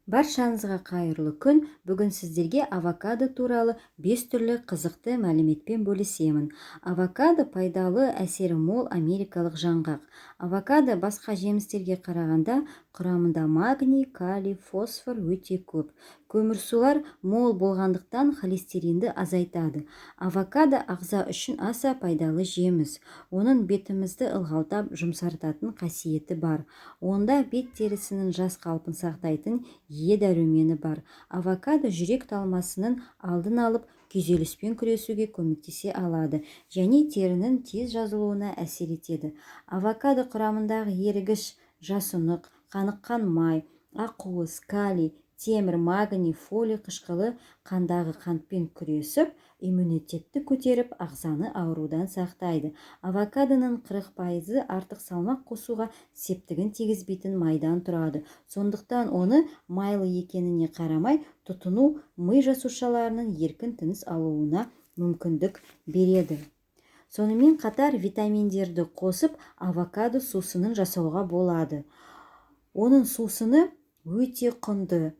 Баршаңызға қайырлы күн! Бүгін сіздерге авокадо туралы 5 түрлі қызықты мәліметпен бөлісемін. Авокадо – пайдалы әсері мол америкалық жаңғақ. Авокадо басқа жемістерге қарағанда құрамында магний, калий, фосфор өте көп. Көмірсулар мол болғандықтан, холестеринді азайтады. Авокадо ағза үшін аса пайдалы жеміс. Оның бетімізді ылғалдап, жұмсартатын қасиеті бар. Онда бет терісінің жас қалпын сақтайтын Е дәрумені бар. Авокадо жүрек талмасының алдын алып, күйзеліспен күресуге көмектесе алады және терінің тез жазылуына әсер етеді. Авокадо құрамындағы ерігіш жасұнық, қаныққан май, ақуыз, калий, темір, магний, фолий қышқылы қандағы қантпен күресіп, иммунитетті көтеріп, ағзаны аурудан сақтайды. Авокадоның 40%-ы артық салмақ қосуға септігін тигізбейтін майдан тұрады. Сондықтан оны майлы екеніне қарамай тұтыну ми жасушаларының еркін тыныс алуына мүмкіндік береді. Сонымен қатар витаминдерді қосып, авокадо сусынын жасауға болады. Оның сусыны өте құнды.